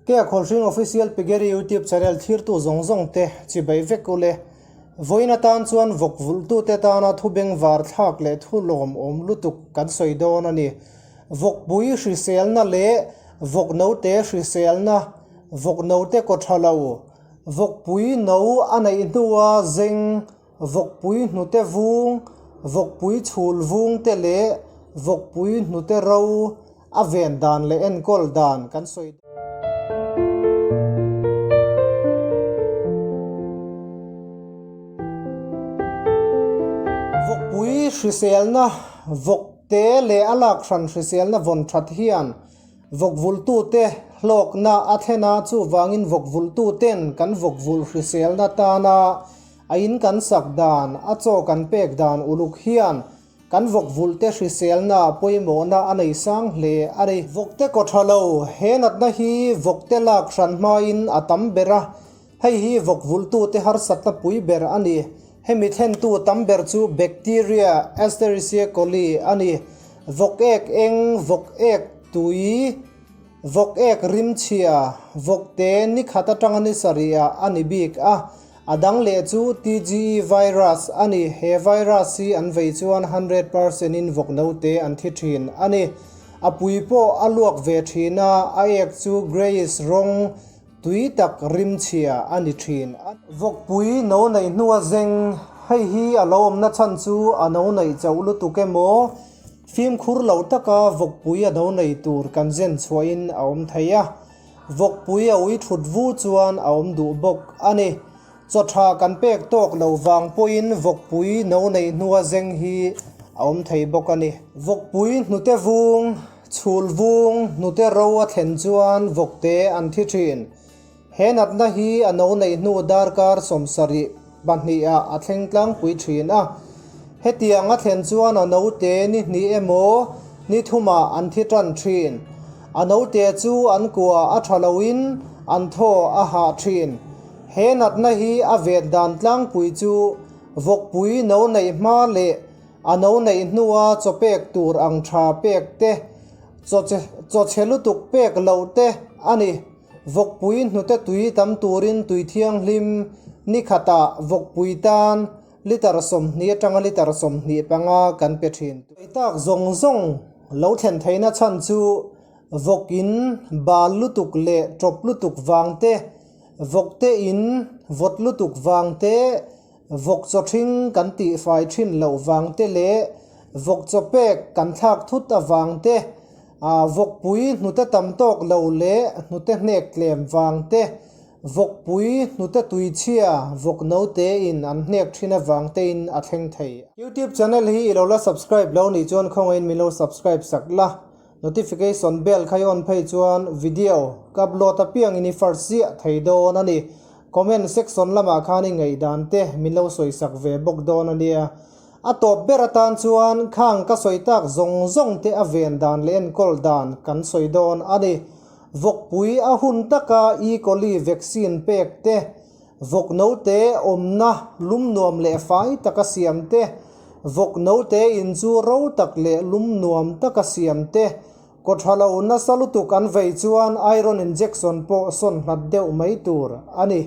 Kea Khawlhring Official Piggery YouTube channel thirtu zawng zawng te chibai vek ule. Vawiin atan chuan vawk vulhtute tana thu bengvar thlak leh thu lawmawm lutuk kan sawi dawn a ni. Vawkpui hriselna leh vawk note hriselna, vawk note kaw tha lo, vawkpui no a neih hnua zeng, vawkpui hnute vung, vawkpui chhul vung te leh vawkpui hnute ro a ven dan leh enkawl dan kan sawi. Vawkpui hriselna vawk te leh a lak hran hriselna vawn that hian vawkvulhtute hlawkna a thlen a, chuvangin vawkvulhtuten kan vawkvulh hriselna tana A in kan sak dan, a chaw kan pek dan uluk hian kan vawk vulhte hriselna pawimawhna a nei sang hle a ni. Vawkte kaw tha lo, he natna hi vawkte lak hran hmain a tam ber a, hei hi vawk vulhtute harsatna pui ber a ni. Hemi thlentu tam ber chu bacteria Escherichia coli a ni. Vawk ek eng, vawk ek tui. Vawk ek rimchhia, vawkte ni khat atanga ni sarihah a ni bik a, a dang leh chu TGE virus a ni. He virus hi an vei chuan 100% in vawk note an thi thin a ni. A pui pawh a luak ve thin a, a ek chu greyish rawng tui tak rimchhia a ni thin. Vawkpui no neih hnua zeng, hei hi a lo awmna chhan chu a no neih chauh lutuk emaw, Fimkhur lo taka vawkpui a do nei tur kan zen chhuahin a awm thei a, vawkpui a ui thut vu chuan a awm duh bawk a ni. Chaw tha kan pek tawk lo vang pawhin vawkpui no neih hnua zeng hi a awm thei bawk a ni. Vawkpui hnute vung, chhul vung, hnute ro a thlen chuan vawkte an thi thin. He natna hi a no neih hnu darkar 72 ah a thleng tlangpui thin a. Hetiang a thlen chuan a note ni hnih emaw ni thumah an thi tan thin. A note chu an kua a tha loin an thaw a hah thin. He natna hi a ven dan tlangpui chu vawkpui no neih hma leh a no neih hnua chaw pek tur ang tha pek te, chaw chhe lutuk pek loh te a ni. Vawkpui hnute tui tam turin tui thianghlim ni khatah vawkpui tan litre 20 atanga litre 25 kan pe thin. Tui tak zawng zawng lo thlen theihna chhan chu vawk in bal lutuk leh tawp lutuk vang te, vawk te in vawt lutuk vang te, vawk chaw thing kan tihfai thin loh vang te leh vawk chaw pek kan thlak thut avang te, Vawkpui hnute tam tawk lo leh hnute hnek tlem vang te, vawkpui hnute tuichhia vawk note in an hnek thin avang te in a thleng thei. YouTube channel hi i lo la subscribe lo nih chuan khawngaih min lo subscribe sak la, notification bell kha i on phei chuan video ka upload apiang in i first ziah thei dawn a ni. Comment section lamah khan i ngaihdan te min lo sawi sak ve bawk dawn a nia. A tawp ber atan chuan khang ka sawi tak zawng zawng te a ven dan leh enkawl dan kan sawi dawn a ni. Vawkpui a hun taka E. coli vaccine pek te, vawk note awmna lum nuam leh fai taka siam te, vawk note in chu ro tak leh lum nuam taka siam te, kawthalo nasa lutuk an vei chuan iron injection pawh sawn hlat deuh mai tur a ni.